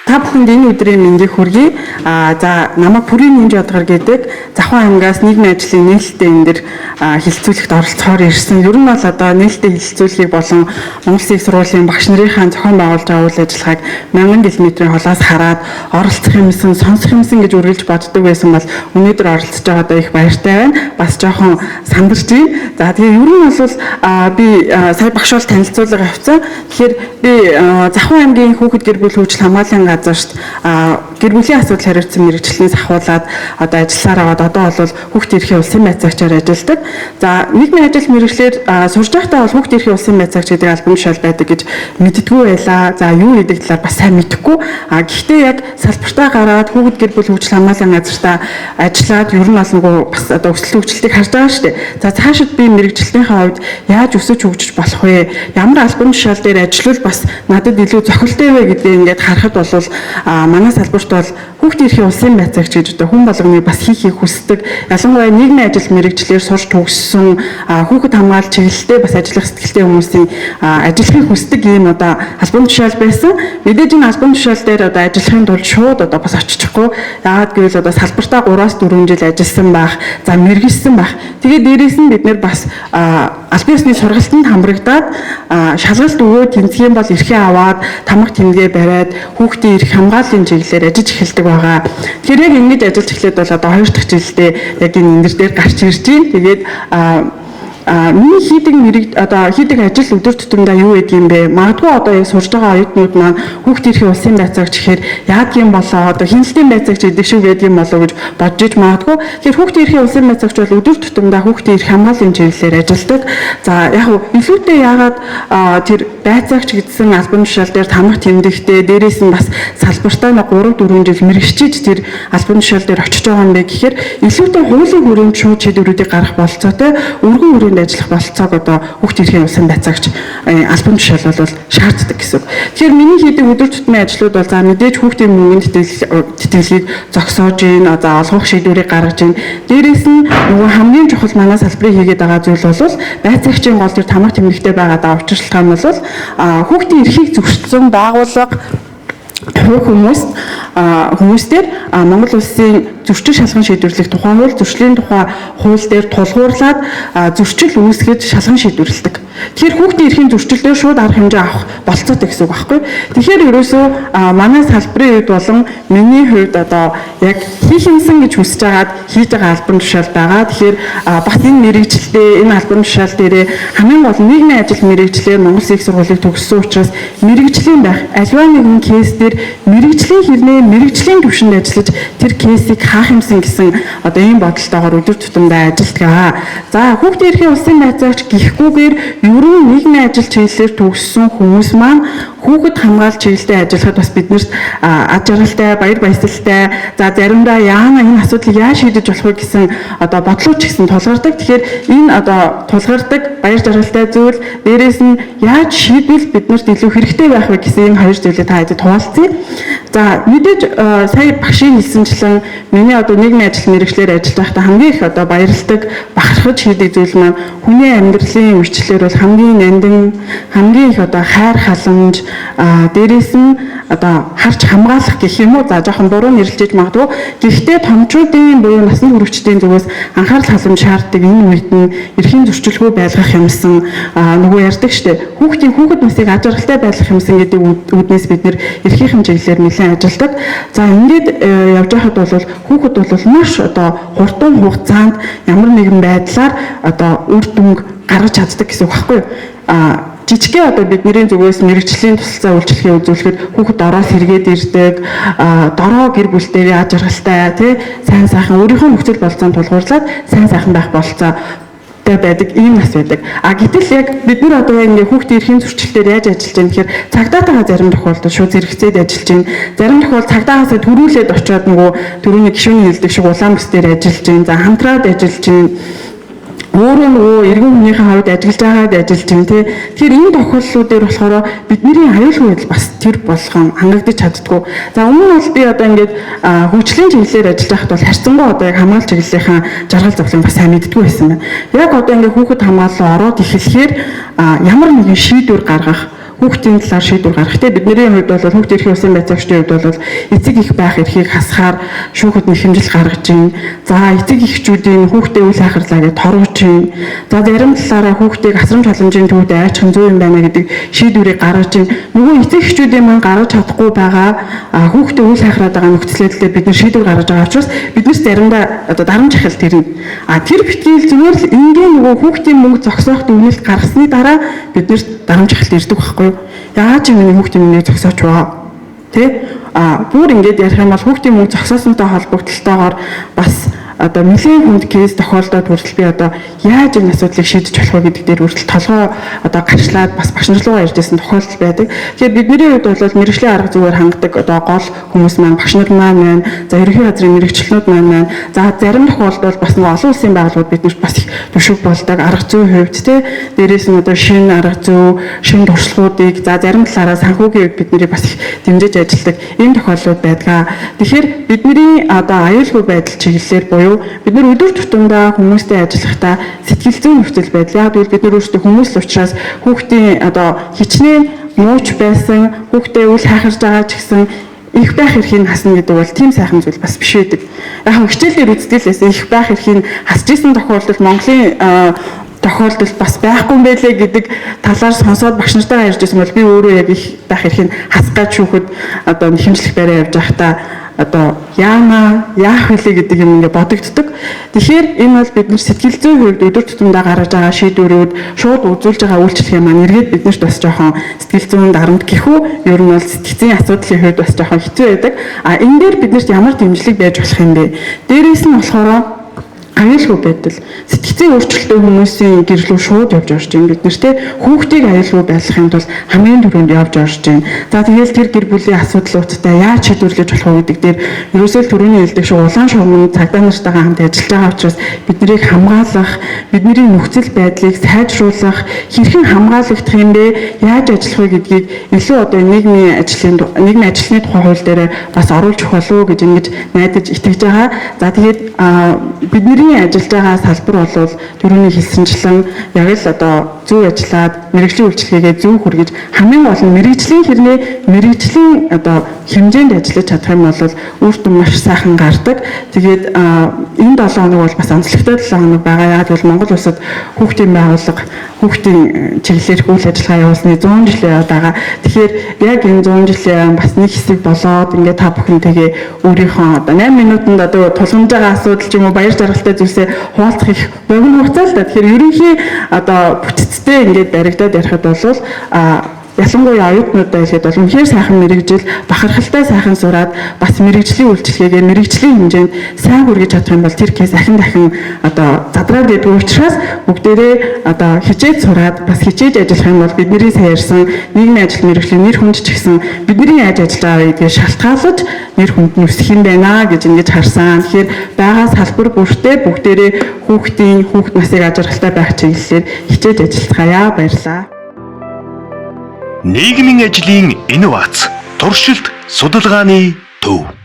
Та бүхэнд энэ өдрийн мэндийг хүргэе. За намайг Пүрийн Нинжодгор гэдэг Завхан аймгаас нийгмийн ажлын нээлттэй энэ дэр хилцүүлэгт оролцохоор ирсэн. Ер нь бол одоо нээлттэй хилцүүлгийг болон Монгол Улсын их сургуулийн багш нарынхаа зохион байгуулж байгаа үйл ажиллагааг 1000 км-ийн холоос хараад оролцох юмсан, сонсох юмсан гэж үргэлж боддог байсан бол өнөөдөр оролцож байгаадаа их баяртай байна. Бас жоохон сандарч байна. За тэгээ ер нь бол би сая багш бол танилцуулга авсан. Тэгэхээр би Завхан аймгийн хүүхэд гэр бүл хөгжил хамгааллын газарт гэр бүлийн асуудал хариуцсан мэргэжлээс ахуулаад одоо ажилласаар аваад одоо бол хүүхд эрхийн улсын байцаагчаар ажилладаг. За нийгмийн ажил мэргэжлээр сурж байхдаа бол хүүхд эрхийн улсын байцаагч гэдэг албан тушаал байдаг гэж мэддэггүй байлаа. За юу гэдэг талаар бас сайн мэдэхгүй. Гэхдээ яг салбартаа гараад хүүхэд гэр бүл хөгжил хамгааллын газартаа ажиллаад ер нь бол нөгөө бас одоо өсөлт хөгжилтийг харж байгаа шүү дээ. За цаашид би мэргэжилтнийхээ хувьд яаж өсөж хөгжиж болох вэ? Ямар албан тушаал дээр ажиллавал бас надад илүү зохилтой вэ гэдгийг ингээд харахад бол манай салбарт бол хүүхд эрхийн улсын байцаагч гэж одоо хүн болгоны бас хийхийг хүсдэг. Ялангуяа нийгмийн ажил мэргэжлээр сурч төгссөн, хүүхэд хамгаалал чиглэлтэй бас ажиллах сэтгэлтэй хүмүүсийн ажиллахыг хүсдэг ийм одоо албан тушаал байсан. Мэдээж энэ албан тушаал дээр одоо ажиллахын тулд шууд одоо бас очихгүй. Яагаад гэвэл одоо салбартаа 3-4 жил ажилласан байх, за мэргэжсэн байх. Тэгээд дээрээс нь бид нэр бас албан ёсны сургалтанд хамрагдаад шалгалт өгөө тэнцэх юм бол эрхээ аваад тамга тэмдэгэ бариад хүүхдийн эрх хамгааллын чиглэлээр ажиллаж эхэлдэг байгаа. Тэгэхээр яг ингэж ажиллаж эхлээд бол одоо 2 дахь жилдээ яг энэ өндөр дээр гарч ирж байна. Тэгээд миний хийдэг мэрэг одоо хийдэг ажил өдөр тутамдаа юу гэдэг юм бэ? Магадгүй одоо яг сурж байгаа оюутнууд маань хүүхд эрхийн улсын байцаагч гэхээр яадаг юм болоо, одоо хяналтын байцаагч гэдэг шиг байдаг юм болоо гэж бодож иж магадгүй. Тэгэхээр хүүхд эрхийн улсын байцаагч бол өдөр тутамдаа хүүхдийн эрх хамгааллын чиглэлээр ажилладаг. За яг илүүтэй яагаад тэр байцаагч гэсэн албан тушаал дээр тамга тэмдэгтэй дээрээс нь бас салбартаа 3-4 жил мэрэгчиж тэр албан тушаал дээр очиж байгаа юм бэ гэхээр илүүтэй хуулийн хүрээнд шууд шийдвэрүүдийг гаргах болцоотой, өргөн хүрээнд ажиллах болцоог одоо хүүхд эрхийн улсын байцаагч албан тушаал бол шаарддаг гэсэн үг. Тэгэхээр миний хийдэг өдөр тутмын ажлууд бол за мэдээж хүүхдийн мөнгөнд тэтгэлгийг зогсоож гин, за олгох шийдвэрийг гаргаж гин. Дээрээс нь нөгөө хамгийн чухал манай салбарыг хийгээд байгаа зүйл бол байцаагчийн гол тэр тамга тэмдэгтэй байгаа даа учиршилтгаа нь бол хүүхдийн эрхийг зөрчсөн байгууллага хувь хүмүүстээр Монгол улсын зөрчил шалган шийдвэрлэх тухай хууль, зөрчлийн тухай хууль дээр тулгуурлаад зөрчил үүсгэж шалган шийдвэрлэдэг. Тэгэхээр хүүхдийн эрхийн зөрчилдөр шууд арга хэмжээ авах болцоотой гэсэн үг байхгүй. Тэгэхээр ерөөсөө манай салбарын хувьд болон миний хувьд одоо яг хийх юмсан гэж хүсэж байгаад хийж байгаа албан тушаал байгаа. Тэгэхээр бас энэ мэргэжилдээ, энэ албан тушаал дээрээ хамгийн гол нийгмийн ажил мэргэжлээр Монгол Улсын их сургуулийг төгссөн учраас мэргэжлийн байх аливаа нэгэн кейс дээр мэргэжлийн хэрнээ мэргэжлийн түвшинд ажиллаж тэр кейсийг хаах юмсан гэсэн одоо ийм бодолтойгоор өдөр тутамдаа ажилладаг. За хүүхдийн эрхийн улсын байцаагч гихгүйгээр ер нь нийгмийн ажил чиглэлээр төгссөн хүмүүс маань хүүхэд хамгаалал чиглэлтэй ажиллахад бас биднэрт ад жаргалтай, баяр баясгалтай, за заримдаа яана энэ асуудлыг яаж шийдэж болох вэ гэсэн одоо бодлоо ч гэсэн тулгардаг. Тэгэхээр энэ одоо тулгардаг баяр жаргалтай зүйл, дээрээс нь яаж шийдвэл биднэрт илүү хэрэгтэй байх вэ гэсэн энэ хоёр зүйлийг та хэдэд хуваалцъя. За мэдээж сая багшийн хэлсэнчлэн миний одоо нийгмийн ажил мэргэжлээр ажиллаж байхдаа хамгийн их одоо баярлдаг, бахархаж хийдэг зүйл маань хүний амьдралын үйлчлэлээр бол хамгийн нандин, хамгийн их одоо хайр халамж, дээрээс нь одоо харж хамгаалах гэх юм уу, за жоохон буруу нэрлэж магадгүй. Гэхдээ томчуудын буюу насны хүрэгчдийн зүгээс анхаарал халамж шаарддаг энэ үед нь эрхийн зөрчилгүй байлгах юмсан, нөгөө ярьдаг штэ, хүүхдийн хүүхэд насыг аж аргалтай байлгах юмсан гэдэг үүднээс бид нэр эрхийн чиглэлээр нэлээд ажилладаг. За ингээд явж байхад бол хүүхэд бол маш одоо хурдан хугацаанд ямар нэгэн байдлаар одоо үр дүнг гаргаж чаддаг гэсэн үг байхгүй юу? Жижигхэн одоо бидний зүгээс мэргэжлийн тусалцаа үйлчилгээ үзүүлэхэд хүүхэд дороо сэргээд ирдэг, дороо гэр бүлтэйгээ аж аргалтай тий сайн сайхан өөрийнхөө нөхцөл болцоонд тулгуурлаад сайн сайхан байх болцоо байдаг ийм нас байдаг. А гэтэл яг бид нар одоо яг ингээ хүүхдийн эрхийн зөрчилтөөр яаж ажиллаж байгаа гэхээр цагдаатайгаа зарим тохиолдолд шууд зэрэгцээд ажиллаж байна. Зарим тохиолдолд цагдаагаасаа төрүүлээд очиод нөгөө төрүүний гишүүний хэлдэг шиг улаан бүс дээр ажиллаж байна. За хамтраад ажиллаж байна, өөрөө нөгөө эргэн хүнийхээ хувьд ажиглаж байгаад ажиллаж байна тий. Тэгэхээр энэ тохиолдлууд дээр болохоор бидний аюулгүй байдал бас тэр болгон хангагдаж чаддаггүй. За өмнө нь бол би одоо ингээд хөгжлийн чиглэлээр ажиллаж байхад бол харьцангуй одоо яг хамгаалал чиглэлийнхаа жаргал зовлон бас сайн мэддэггүй байсан байна. Яг одоо ингээд хүүхэд хамгаалал ороод эхлэхээр ямар нэгэн шийдвэр гаргах Хүүхдийн талаар шийдвэр гаргах. Тэ бидний хувьд бол хүүхд эрхийн улсын байцаагчдын хувьд бол эцэг их байх эрхийг хасахаар шүүхэд нэхэмжил гаргаж байна. За эцэг эхчүүдийн хүүхдээ үл хайхарлаа гэж торгож байна. За зарим талаараа хүүхдийг асрамж халамжийн төвд айчих нь зөв юм байна гэдэг шийдвэрийг гаргаж байна. Нөгөө эцэг эхчүүдийн маань гаргаж чадахгүй байгаа хүүхдээ үл хайхраад байгаа нөхцөлөд бид нар шийдвэр гаргаж байгаа учраас биднес заримдаа одоо дарамт шахалт ирнэ. А тэр битгийл зүгээр л энгийн нөгөө хүүхдийн мөнгө зогсоох дүгнэлт гаргасны дараа биднэрт дарамт шахалт ирдэг байхгүй юу? Яаж юм миний хүүхдийн мөнгийг зогсооч вэ? Тэ? А бүр ингээд ярих юм бол хүүхдийн мөнгө зогсоосонтой холбогдлолтойгоор бас одоо нэлээн хүнд case тохиолдоод хүртэл би одоо яаж энэ асуудлыг шийдэж болох вэ гэдэг дээр хүртэл толгой одоо гарчлаад бас багш нар руугаа ирж байсан тохиолдол байдаг. Тэгэхээр бидний хувьд бол мэргэжлийн арга зүгээр хангадаг одоо гол хүмүүс маань багш нар маань байна. За ерөнхий газрын мэргэжилтнүүд маань байна. За зарим тохиолдолд бас нэг олон улсын байгууллагууд биднэрт бас их түшиг болдог арга зүйн хувьд те дээрээс нь одоо шинэ арга зүй, шинэ туршлагуудыг за зарим талаараа санхүүгийн хувьд бид нарыг бас их дэмжиж ажилладаг ийм тохиолдлууд байдаг. Тэгэхээр бидний одоо аюулгүй байдал чиглэлээр буюу бид нар өдөр тутамдаа хүмүүстэй ажиллахдаа сэтгэл зүйн нөхцөл байдал. Яг гэвэл бид нар өөрсдөө хүмүүс л учраас хүүхдийн одоо хичнээн мууч байсан, хүүхдээ үл хайхарж байгаа ч гэсэн их байх эрхийг хасна гэдэг бол тийм сайхан зүйл бас биш байдаг. Яг хичээл дээр үздэг л байсан. Их байх эрхийг хасж исэн тохиолдолд Монголын тохиолдол бас байхгүй юм байлээ гэдэг талаар сонсоод багш нартайгаа ярьж байсан бол би өөрөө яг их байх эрхийг хасах гэж шүүхэд одоо нэхэмжлэх бариа явж байхдаа одоо яана яах вүлээ гэдэг юм ингээ бодогддог. Тэгэхээр энэ бол бид нар сэтгэл зүйн хувьд өдөр тутамдаа гаргаж байгаа шийдвэрүүд, шууд үзүүлж байгаа үйлчлэгээ маань эргээд биднэрт бас жоохон сэтгэл зүйн дарамт гэхүү ер нь бол сэтгцийн асуудлын хувьд бас жоохон хэцүү байдаг. А энэ дээр биднэрт ямар дэмжлэг байж болох юм бэ? Дээрээс нь болохоор аюулгүй байдал, сэтгцийн өөрчлөлтөө хүмүүсийн гэр лүү шууд явж орж байна. Бид нар те хүүхдийг аюулгүй байлгахын тулд хамгийн түрүүнд явж орж байна. За тэгэл тэр гэр бүлийн асуудлуудтай яаж шийдвэрлэж болох вэ гэдэг дээр ерөөсөө л түрүүний хэлдэг шиг улаан шугамн цагдаа нартайгаа хамт ажиллаж байгаа учраас биднийг хамгаалах, бидний нөхцөл байдлыг сайжруулах, хэрхэн хамгаалагдах юм бэ, яаж ажиллах вэ гэдгийг илүү одоо нийгмийн ажлын нийгмийн ажилтны тухай хууль дээр бас оруулж өгөх болов уу гэж ингэж найдаж итгэж байгаа. За тэгээд бидний ажиллаж байгаа салбар бол түрүүний хэлсэнчлэн яг л одоо зөв ажиллаад мэргэжлийн үйлчилгээгээ зөв хүргэж хамгийн гол нь мэргэжлийн хэрнээ мэргэжлийн одоо хэмжээнд ажиллаж чадах юм бол үр дүн маш сайхан гардаг. Тэгээд энэ 7 хоног бол бас онцлогтой 7 хоног байгаа. Яг бол Монгол улсад хүүхдийн байгууллага хүүхдийн чиглэлээр үйл ажиллагаа явуулсны 100 жилийн яваад байгаа. Тэгэхээр яг энэ 100 жилийн бас нэг хэсэг болоод ингээд та бүхэнтэйгээ өөрийнхөө одоо 8 минутанд одоо тулгамж байгаа асуудал ч юм уу баяр жаргалтай зүйлсээ хуваалцах их богино хугацаа л да. Тэгэхээр ерөнхий одоо бүтцтэй ингээд баригдаад ярихад бол ялангуяа оюутнуудаа хэлэхэд бол үнэхээр сайхан мэргэжил, бахархалтай сайхан сураад бас мэргэжлийн үйлчилгээгээ мэргэжлийн хэмжээнд сайн хүргэж чадах юм бол тэр case ахин дахин одоо задраад байдаг учраас бүгдээрээ одоо хичээж сураад бас хичээж ажиллах юм бол бидний сайн ярьсан нийгмийн ажил мэргэжлийн нэр хүнд ч гэсэн бидний яаж ажиллаж байгаа гэдгийг шалтгаалж нэр хүнд нь өсөх юм байна гэж ингэж харсан. Тэгэхээр байгаа салбар бүртээ бүгдээрээ хүүхдийн хүүхд насыг аз жаргалтай байх чиглэлээр хичээж ажиллацгаая. Баярлалаа. Нийгмийн ажлын инновац, туршилт, судалгааны төв.